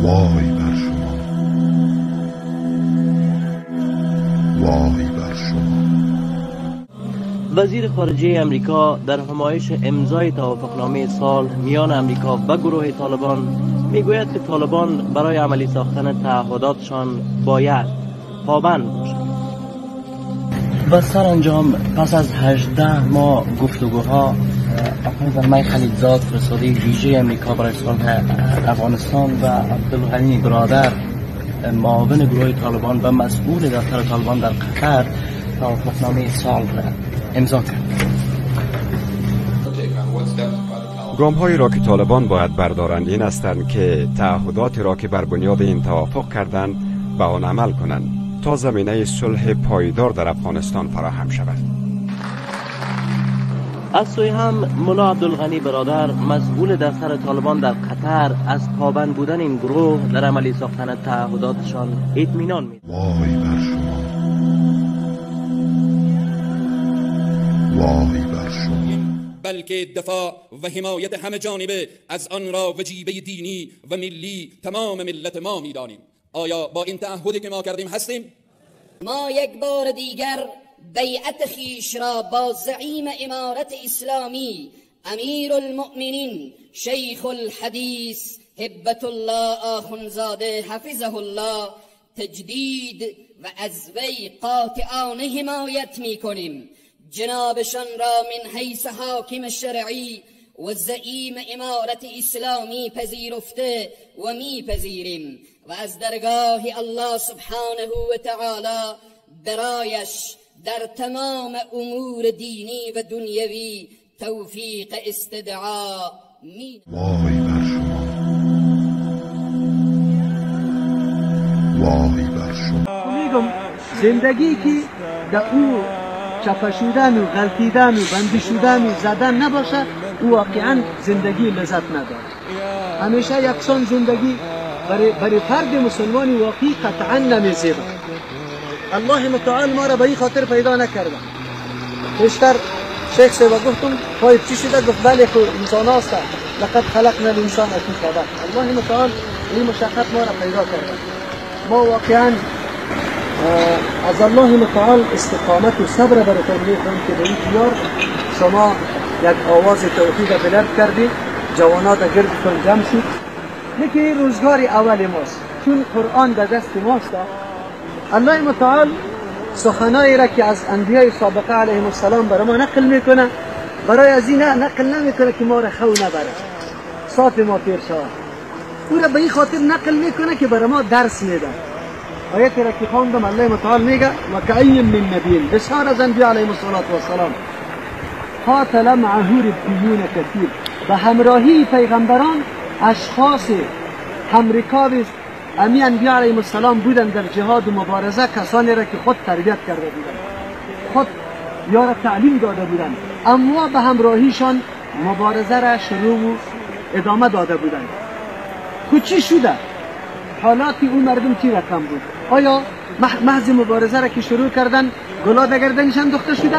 وای بر شما، وای بر شما. وزیر خارجه امریکا در همایش امضای توافقنامه صلح میان امریکا و گروه طالبان میگوید که طالبان برای عملی ساختن تعهداتشان باید پابند باشند. و سرانجام پس از 18 ماه گفتگوها، آقای زلمی خلیلزاد فرستاده ویژه امریکا برای صلح افغانستان و عبدالغنی برادر معاون گروه طالبان و مسئول دفتر طالبان در قطر توافقنامه صلح را امضا کرد. گام هایی را که طالبان باید بردارند این هستند که تعهداتی را که بر بنیاد این توافق کردند به آن عمل کنند تا زمینه صلح پایدار در افغانستان فراهم شود. از سوی هم ملا عبدالغنی برادر مسئول دفتر طالبان در قطر از پابند بودن این گروه در عملی ساختن تعهداتشان اطمینان می‌دهد. وای بر شما، وای بر شما. بلکه دفاع و حمایت همه جانبه از آن را وجیبه دینی و ملی تمام ملت ما می‌دانیم. آیا با این تعهدی که ما کردیم هستیم؟ ما یک بار دیگر بیعت خیش را با زعیم امارت اسلامی امیرالمؤمنین شیخ الحدیث هبت الله آخوندزاده حفظه الله تجدید و از وی قاطعانه حمایت میکنیم. جنابشان را من حیث حاکم شرعی و زعیم امارت اسلامی پذیرفته و میپذیریم و از درگاه الله سبحانه و تعالی برایش در تمام امور دینی و دنیوی توفیق استدعا می. وای بر شما، وای بر شما. میگم زندگی که در او چپه شدن و غلطیدن و بندی شدن و زدن نباشه، او واقعا زندگی لذت نداره. همیشه یکسان زندگی برای فرد مسلمان واقعی قطعا نمیزیبه. الله متعال ما را به این خاطر پیدا نکرده. پیشتر شیخ صاحب گفتم پای چی شده؟ گفت بله خو انسان هست، لقد خلقنا الانسان فی کبد. الله متعال این مشقت ما را پیدا کرده. ما واقعا از الله متعال استقامت و صبر براتون میخوام که به این دیار شما یک آواز توحید بلند کردید، جوانات گردتون جمع شد. یکی این روزگار اول ماست، چون قرآن در دست ماست. الله متعال سخنایی را که از انبیای سابقه علیهم السلام برای ما نقل میکنه، برای از این نقل نمیکنه که ما را خو نبره، صاف ما پیر شود. او را به این خاطر نقل میکنه که برای ما درس میده. آیتی را که خواندم الله متعال میگه و کأی من نبی، بسیار از انبیا علیهم السلام قاتل معه ربیون کثیر، به همراهی پیغمبران اشخاص همرکاب امی انبیا علیهم السلام بودن در جهاد و مبارزه، کسانی را که خود تربیت کرده بودند، خود یا را تعلیم داده بودند، اما به همراهیشان مبارزه را شروع و ادامه داده بودند. خود چی شده؟ حالات اون مردم چی رقم بود؟ آیا محض مبارزه را که شروع کردن گلا در گردنشان دوخته شده؟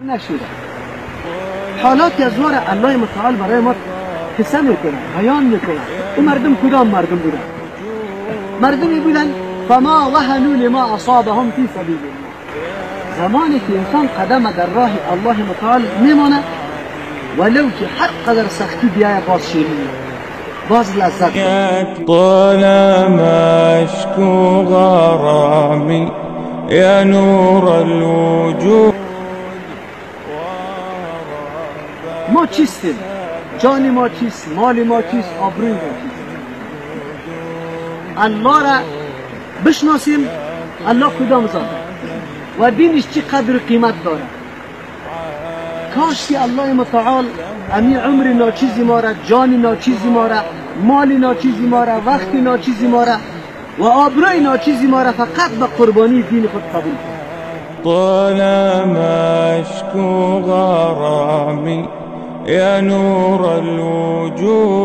نشده. حالات از وار الله متعال برای ما قصه میکنه، بیان میکنه. اون مردم کدام مردم بودن؟ مردمی بودن فما وهنوا لما اصابهم فی سبیل الله. زمانی که انسان قدم در راه الله متعال میمانه، ولو که هر قدر سختی بیایه باز شیرینی، باز لذت. طالما اشكو غرامي يا نور الوجود. ما چیستیم؟ جان ما چیست؟ مال ما چیست؟ آبروی ما چیست؟ الله را بشناسیم، الله کدام ذات و دینش چی قدر و قیمت داره. کاش که الله متعال امی عمر ناچیزی ما را، جان ناچیزی ما را، مال ناچیزی ما را، وقت ناچیزی ما را و آبروی ناچیزی ما را فقط به قربانی دین خود قبول کند. طالما اشكو غرامي يا نور الوجود.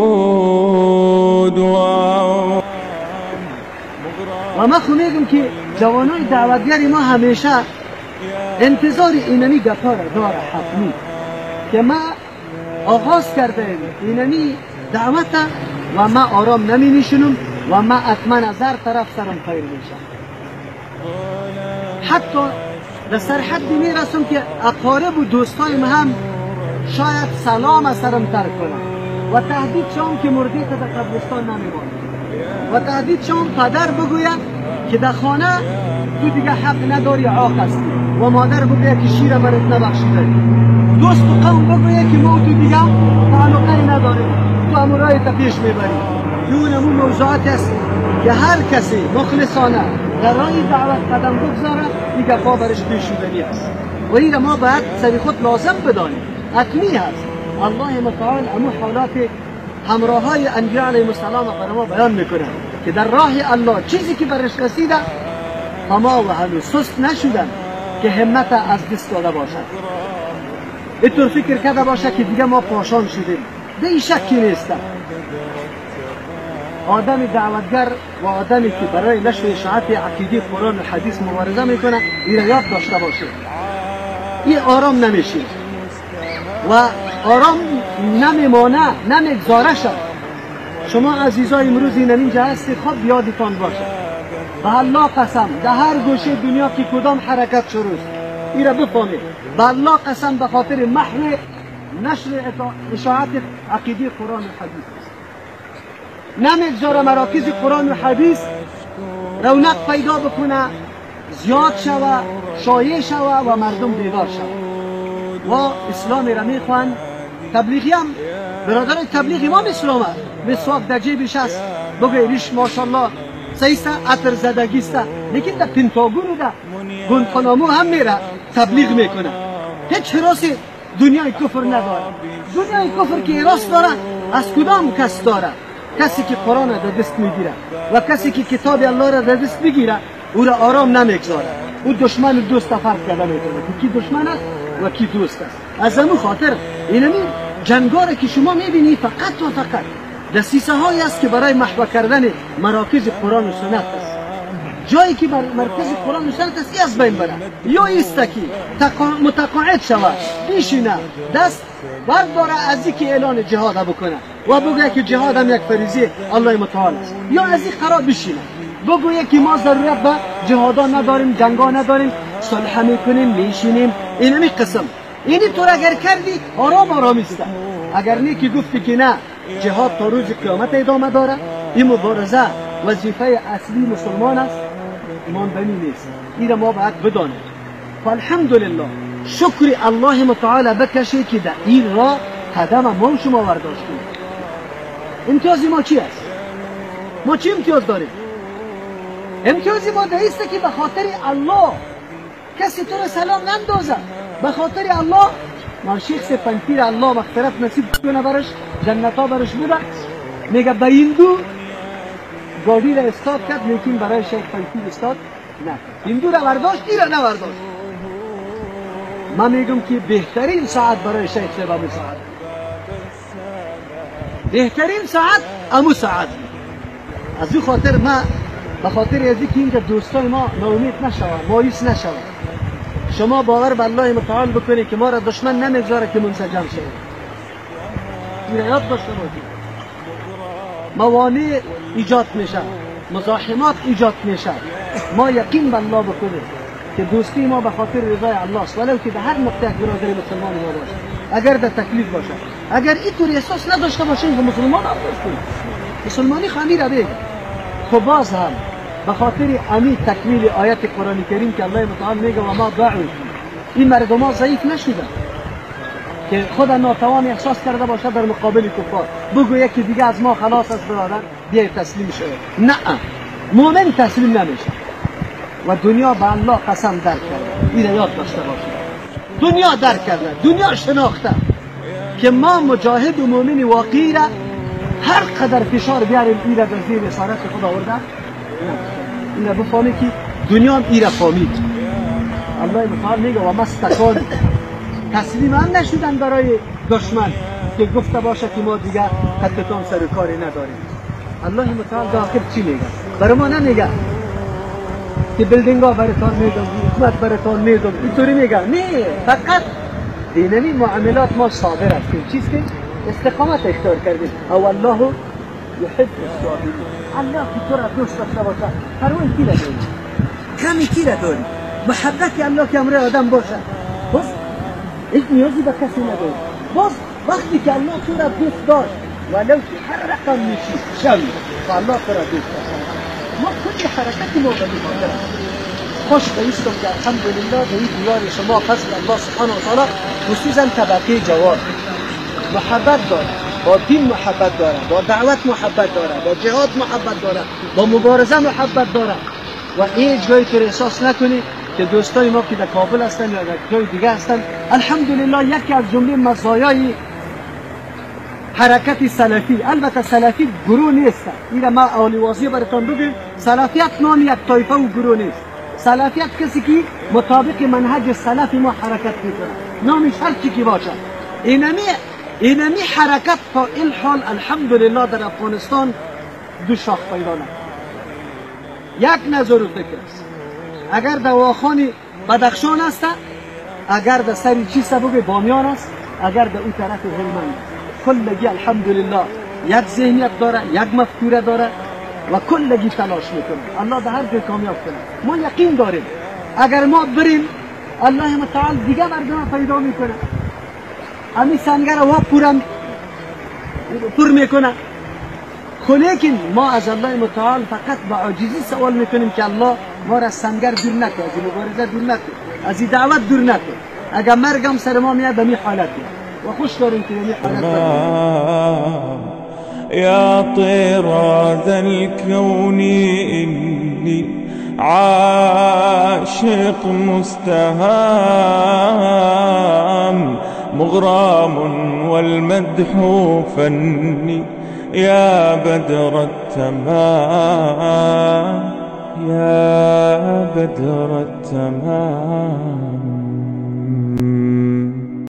و ما خو میگم که جوانای دعوتگر ما همیشه انتظار اینمی گپا را داره حتمی. که ما آغاز کرده اینمی دعوت و ما آرام نمی نشونم و ما حتما از هر طرف سرم خیر میشم. حتی در سرحدی میرسم که اقارب و دوستایم هم شاید سلام از سرم ترک کنم و تهدید شام که مرده در قبرستان نمیمانم و تهدید شام پدر بگوید که در خانه تو دیگه حق نداری، عاق هستی، و مادر بگوید که شیر برات نبخشیده، دوست و قوم بگوید که ما تو دیگه تعلقه نداریم، تو امورای تا پیش میبری. اون امون موضوعات است که هر کسی مخلصانه در راه دعوت قدم بگذاره این گپا برش پیش شدنی است و این ما باید سر خود لازم بدانیم، حتمی هست. الله متعال امو حالات همراه های انبیاء علیهم السلام برای ما بیان میکنه که در راه الله چیزی که برش رسیده فما و هنوز سست نشدن که همت از دست داده باشد، اینطور فکر کرده باشه که دیگه ما پاشان شدیم. ده این شکی نیست. آدم دعوتگر و آدمی که برای نشر اشاعت عقیده قرآن و حدیث مبارزه میکنه این یاد داشته باشه، این آرام نمیشه و آرام نمیمانه، نمیگذاره شد. شما عزیزای امروز این اینجا هستی، خب یادتان باشه به الله قسم در هر گوشه دنیا که کدام حرکت شروع است این را بفهمید، به الله قسم به خاطر محو نشر اشاعت عقیده قرآن و حدیث است. نمیگذاره مراکز قرآن و حدیث رونق پیدا بکنه، زیاد شوه، شایع شوه و مردم بیدار شوه و اسلام را میخوان. تبلیغی هم برادر تبلیغ ما اسلام است، مسواک در جیبش است، بگه ریش ماشاءالله صحیح عطر زدگی است، لیکن در پنتاگون و در گوانتانامو هم میره تبلیغ میکنه. هیچ حراس دنیای کفر نداره. دنیای کفر که حراس داره از کدام کس داره؟ کسی که قرآن را در دست میگیره و کسی که کتاب الله را در دست میگیره او را آرام نمیگذاره. او دشمن و دوست فرق کرده میتونه که کی دشمن است و کی دوست است. از همون خاطر اینمی جنگاره که شما میبینی فقط و فقط دسیسه هایی است که برای محو کردن مراکز قرآن و سنت است. جایی که بر مرکز قرآن و سنت است از بین بره، یا ایست که متقاعد شود، بیشینه دست برداره از اینکه اعلان جهاد بکنه و بگه که جهاد هم یک فریضه الله متعال است، یا از این قرار بشینه بگویه که ما ضرورت به جهادان نداریم، جنگا نداریم، صلح میکنیم، میشینیم. اینمی قسم اینی طور اگر کردی آرام آرام است. اگر نه که گفتی که نه جهاد تا روز قیامت ادامه داره، این مبارزه وظیفه اصلی مسلمان است، ماندنی نیست. این ما باید بدانیم. فالحمدلله شکر الله متعال بکشه که در این راه قدم ما شما برداشتیم. امتیاز ما چی است؟ ما چی امتیاز داریم؟ امتیاز ما در است که به خاطر الله کسی تو را سلام نندازه، به خاطر الله ما شیخ سپنپیر الله مغفرت نصیب کنه برش، جنت ها برش بوده، میگه به هندو گاڑی را استاد کرد، لیکن برای شیخ پنپیر استاد نکرد. هندو را برداشت، این را نبرداشت. من میگم که بهترین ساعت برای شیخ صاحب امو ساعت، بهترین ساعت امو ساعت. از او خاطر ما به خاطر از اینکه اینجا دوستان ما ناامید نشوند، مایوس نشوند، شما باور به الله متعال بکنید که ما را دشمن نمیگذاره که منسجم شویم. این یاد داشته باشید. موانع ایجاد میشه، مزاحمات ایجاد میشه. ما یقین به الله بکنیم که دوستی ما به خاطر رضای الله است، ولو که در هر نقطه یک برادر مسلمان ما باشه، اگر در تکلیف باشه، اگر اینطور احساس نداشته باشیم که مسلمان هم باشیم، مسلمانی خامی را بگه. خب باز هم به خاطر امی تکمیل آیت قرآن کریم که الله متعال میگه و ما ضعف، این مردم ها ضعیف نشدن که خود ناتوان احساس کرده باشه در مقابل کفار، بگو یکی دیگه از ما خلاص است برادر، بیای تسلیم شد. نه، مؤمن تسلیم نمیشه و دنیا به الله قسم درک کرده. این یاد داشته باشید، دنیا درک کرده، دنیا شناخته که ما مجاهد و مؤمن واقعی را هر قدر فشار بیاریم این را در زیر اسارت خود آورده. این را بفهمید که دنیا هم این را فهمید. الله متعال میگه و ما استکانوا، تسلیم هم نشدن برای دشمن که گفته باشه که ما دیگه خطتان سر کاری نداریم. الله متعال در آخر چی میگه؟ برای ما نمیگه که building ها براتان میدم، حکومت براتان میدم، اینطوری میگه. نه، فقط دینمی معاملات ما صابر هستیم. چیست؟ استقامت اختیار کردیم. او الله یحب الصابرین. الله که تو را دوست داشته باشه پروای کی را داری؟ غمی کی را داری؟ محبت الله که امر آدم باشه باز هیچ نیازی به کسی نداری. باز وقتی که الله تو را دوست داشت ولو که هر رقم میشی شوی و الله تو را دوست داشت. ما کل حرکت ما به این خاطر خوش بایستم که الحمدلله به این دیار شما فضل الله سبحانه و تعالی خصوصا طبقه جوان محبت داره، با دین محبت داره، با دعوت محبت داره، با جهاد محبت داره، با مبارزه محبت داره. و هیچ جایی تو احساس نکنی که دوستای ما که در کابل هستن یا در جای دیگه هستن، الحمدلله یکی از جمله مزایای حرکت سلفی، البته سلفی گروه نیست، این ما اولی واضح براتون بگم، سلفیت نام یک طایفه و گروه نیست. سلفیت کسی که مطابق منهج سلف ما حرکت میکنه، نامش هر چی که باشه. اینمی حرکت تا این حال الحمدلله در افغانستان دو شاخ پیدا نکرد. یک نظر و فکر است. اگر دواخان بدخشان است، اگر در سری چی سبب بامیان است، اگر در اون طرف هلمند است. کلگی الحمدلله یک ذهنیت داره، یک مفکوره داره و کلگی تلاش میکنه. الله در هر جای کامیاب کنه. ما یقین داریم اگر ما بریم الله متعال دیگه مردم پیدا میکنه، امی سنگر وا پر میکنه. لیکن ما از الله متعال فقط با عاجزی سوال میکنیم که الله ما را از سنگر دور نکن، از مبارزه دور نکن، از دعوت دور نکن. اگر مرگم سر ما میاد به می حالت میاد و خوش داریم که به می حالت میاد. يا طراز الكون إني عاشق مستهام مغرام والمدح فني يا بدر التمام يا بدر التمام.